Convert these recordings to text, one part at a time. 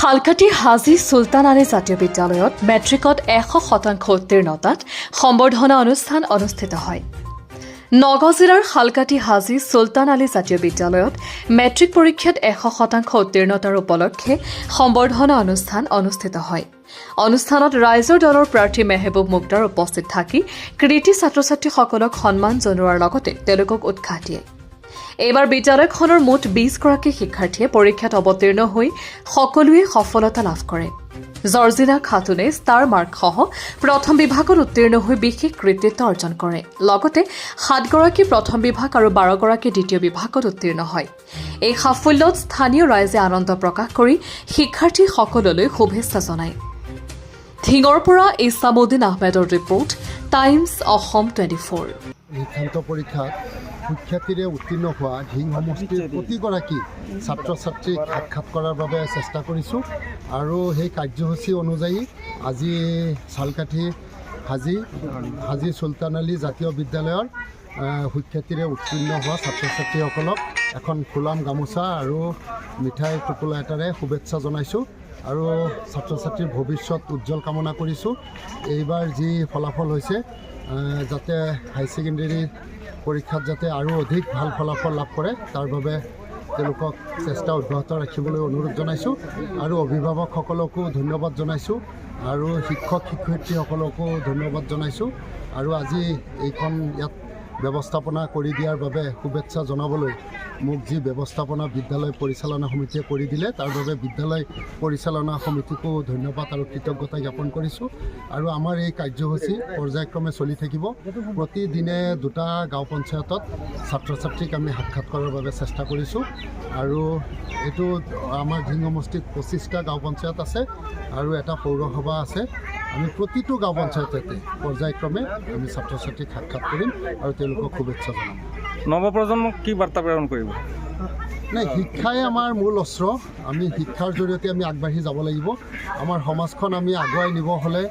শালকাটি হাজী চুলতান আলী জাতীয় বিদ্যালয়ত মেট্ৰিকত 100% উত্তীৰ্ণতাত সম্বৰ্ধনা অনুষ্ঠান অনুষ্ঠিত হয়। নগাঁও জিলাৰ শালকাটি হাজী চুলতান আলী জাতীয় বিদ্যালয়ত মেট্ৰিক পৰীক্ষাত 100% উত্তীৰ্ণতাৰ উপলক্ষে সম্বৰ্ধনা অনুষ্ঠান অনুষ্ঠিত হয়। অনুষ্ঠানত ৰাইজৰ দলৰ প্ৰাৰ্থী মেহবুব মুক্তাৰ উপস্থিত থাকি কৃতী ছাত্ৰ ছাত্ৰীসকলক সন্মান জনোৱাৰ লগতে তেওঁলোকক উৎসাহ দিয়ে। এইবাৰ বিদ্যালয়খনৰ মুঠ 20গৰাকী শিক্ষাৰ্থীয়ে পৰীক্ষাত অৱতীৰ্ণ হৈ সকলোৱে সফলতা লাভ কৰে। জৰ্জিনা খাতুনে ষ্টাৰ মাৰ্কসহ প্ৰথম বিভাগত উত্তীৰ্ণ হৈ বিশেষ কৃতিত্ব অৰ্জন কৰে। লগতে সাতগৰাকী প্ৰথম বিভাগ আৰু 12গৰাকী দ্বিতীয় বিভাগত উত্তীৰ্ণ হয়। এই সাফল্যত স্থানীয় ৰাইজে আনন্দ প্ৰকাশ কৰি শিক্ষাৰ্থীসকললৈ শুভেচ্ছা জনায়। ধিঙৰ পৰা ইছামুদ্দিন আহমেদৰ ৰিপৰ্ট, টাইমছ অসম 24। শিক্ষান্ত পৰীক্ষাত সুখ্যাতিৰে উত্তীৰ্ণ হোৱা ধিং সমষ্টিৰ প্ৰতিগৰাকী ছাত্ৰ ছাত্ৰীক সাক্ষাৎ কৰাৰ বাবে চেষ্টা কৰিছোঁ আৰু সেই কাৰ্যসূচী অনুযায়ী আজি শালকাঠি হাজী চুলতান আলী জাতীয় বিদ্যালয়ৰ সুখ্যাতিৰে উত্তীৰ্ণ হোৱা ছাত্ৰ ছাত্ৰীসকলক এখন ফুলাম গামোচা আৰু মিঠাই টোপোলা এটাৰে শুভেচ্ছা জনাইছোঁ আৰু ছাত্ৰ ছাত্ৰীৰ ভৱিষ্যত উজ্জ্বল কামনা কৰিছোঁ। এইবাৰ যি ফলাফল হৈছে, যাতে হাই ছেকেণ্ডেৰী পৰীক্ষাত যাতে আৰু অধিক ভাল ফলাফল লাভ কৰে, তাৰ বাবে তেওঁলোকক চেষ্টা অব্যাহত ৰাখিবলৈ অনুৰোধ জনাইছোঁ আৰু অভিভাৱকসকলকো ধন্যবাদ জনাইছোঁ আৰু শিক্ষক শিক্ষয়িত্ৰীসকলকো ধন্যবাদ জনাইছোঁ। আৰু আজি এইখন ইয়াত ব্যৱস্থাপনা কৰি দিয়াৰ বাবে শুভেচ্ছা জনাবলৈ মোক যি ব্যৱস্থাপনা বিদ্যালয় পৰিচালনা সমিতিয়ে কৰি দিলে, তাৰ বাবে বিদ্যালয় পৰিচালনা সমিতিকো ধন্যবাদ আৰু কৃতজ্ঞতা জ্ঞাপন কৰিছোঁ। আৰু আমাৰ এই কাৰ্যসূচী পৰ্যায়ক্ৰমে চলি থাকিব। প্ৰতিদিনে দুটা গাঁও পঞ্চায়তত ছাত্ৰ ছাত্ৰীক আমি সাক্ষাৎ কৰাৰ বাবে চেষ্টা কৰিছোঁ। আৰু এইটো আমাৰ ধিং সমষ্টিত 25টা গাঁও পঞ্চায়ত আছে আৰু এটা পৌৰসভা আছে। আমি প্ৰতিটো গাঁও পঞ্চায়ততে পৰ্যায়ক্ৰমে আমি ছাত্ৰ ছাত্ৰীক সাক্ষাৎ কৰিম আৰু তেওঁলোকক শুভেচ্ছা জনাম। নৱপ্ৰজন্মক কি বাৰ্তা প্ৰেৰণ কৰিব? নাই, শিক্ষাই আমাৰ মূল অস্ত্ৰ। আমি শিক্ষাৰ জৰিয়তে আমি আগবাঢ়ি যাব লাগিব। আমাৰ সমাজখন আমি আগুৱাই নিব হ'লে,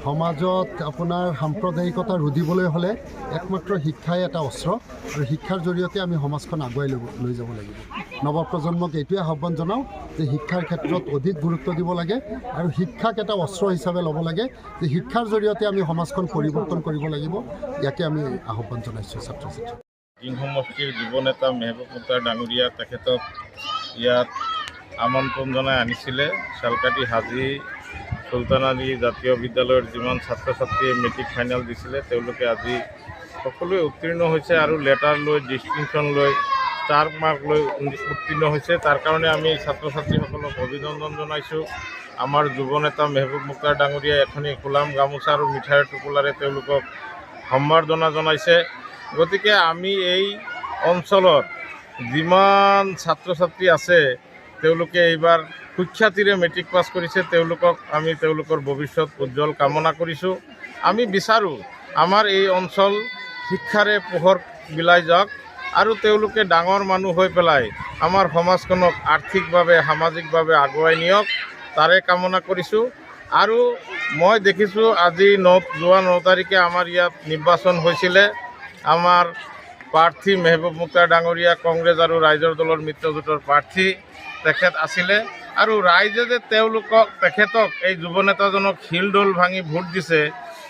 সমাজত আপোনাৰ সাম্প্ৰদায়িকতা ৰুধিবলৈ হ'লে একমাত্ৰ শিক্ষাই এটা অস্ত্ৰ আৰু শিক্ষাৰ জৰিয়তে আমি সমাজখন আগুৱাই লৈ যাব লাগিব। নৱপ্ৰজন্মক এইটোৱে আহ্বান জনাওঁ যে শিক্ষাৰ ক্ষেত্ৰত অধিক গুৰুত্ব দিব লাগে আৰু শিক্ষাক এটা অস্ত্ৰ হিচাপে ল'ব লাগে যে শিক্ষাৰ জৰিয়তে আমি সমাজখন পৰিৱৰ্তন কৰিব লাগিব। ইয়াকে আমি আহ্বান জনাইছোঁ ছাত্ৰ ছাত্ৰীক। ধিং সমষ্টিৰ যুৱ নেতা মেহবুব মুক্তাৰ ডাঙৰীয়া, তেখেতক ইয়াত আমন্ত্ৰণ জনাই আনিছিলে। শালকাটি হাজী চুলতান আলী জাতীয় বিদ্যালয়ৰ যিমান ছাত্ৰ ছাত্ৰীয়ে মেট্ৰিক ফাইনেল দিছিলে, তেওঁলোকে আজি সকলোৱে উত্তীৰ্ণ হৈছে আৰু লেটাৰ লৈ, ডিষ্টিংশ্যন লৈ, ষ্টাৰ মাৰ্ক লৈ উত্তীৰ্ণ হৈছে। তাৰ কাৰণে আমি ছাত্ৰ ছাত্ৰীসকলক অভিনন্দন জনাইছোঁ। আমাৰ যুৱ নেতা মেহবুব মুক্তাৰ ডাঙৰীয়াই এখনি ফুলাম গামোচা আৰু মিঠাইৰ টোপোলাৰে তেওঁলোকক সম্বৰ্ধনা জনাইছে। গতিকে আমি এই অঞ্চলত যিমান ছাত্ৰ ছাত্ৰী আছে, তেওঁলোকে এইবাৰ সুখ্যাতিৰে মেট্ৰিক পাছ কৰিছে, তেওঁলোকক আমি তেওঁলোকৰ ভৱিষ্যত উজ্জ্বল কামনা কৰিছোঁ। আমি বিচাৰোঁ আমাৰ এই অঞ্চল শিক্ষাৰে পোহৰ বিলাই যাওক আৰু তেওঁলোকে ডাঙৰ মানুহ হৈ পেলাই আমাৰ সমাজখনক আৰ্থিকভাৱে, সামাজিকভাৱে আগুৱাই নিয়ক, তাৰে কামনা কৰিছোঁ। আৰু মই দেখিছোঁ আজি যোৱা 9 তাৰিখে আমাৰ ইয়াত নিৰ্বাচন হৈছিলে। আমাৰ প্ৰাৰ্থী মেহবুব মুক্তাৰ ডাঙৰীয়া, কংগ্ৰেছ আৰু ৰাইজৰ দলৰ মিত্ৰজোঁটৰ প্ৰাৰ্থী তেখেত আছিলে। আৰু ৰাইজে যে তেওঁলোকক, তেখেতক, এই যুৱ নেতাজনক হিলদল ভাঙি ভোট দিছে,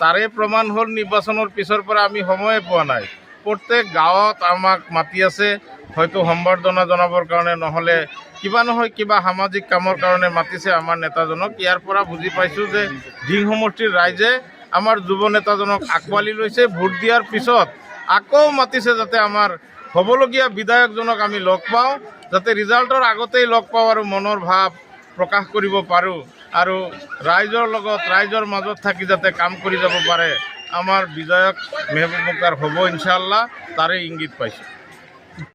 তাৰে প্ৰমাণ হ'ল নিৰ্বাচনৰ পিছৰ পৰা আমি সময়ে পোৱা নাই। প্ৰত্যেক গাঁৱত আমাক মাতি আছে, হয়তো সম্বৰ্ধনা জনাবৰ কাৰণে, নহ'লে কিবা নহয় কিবা সামাজিক কামৰ কাৰণে মাতিছে আমাৰ নেতাজনক। ইয়াৰ পৰা বুজি পাইছোঁ যে ধিং সমষ্টিৰ ৰাইজে আমাৰ যুৱ নেতাজনক আঁকোৱালি লৈছে। ভোট দিয়াৰ পিছত আকৌ মাতিছে যাতে আমাৰ হ'বলগীয়া বিধায়কজনক আমি লগ পাওঁ, যাতে ৰিজাল্টৰ আগতেই লগ পাওঁ আৰু মনৰ ভাৱ প্ৰকাশ কৰিব পাৰোঁ আৰু ৰাইজৰ লগত, ৰাইজৰ মাজত থাকি যাতে কাম কৰি যাব পাৰে। আমাৰ বিধায়ক মেহবুব মুক্তাৰ হ'ব ইনশাআল্লাহ, তাৰে ইংগিত পাইছোঁ।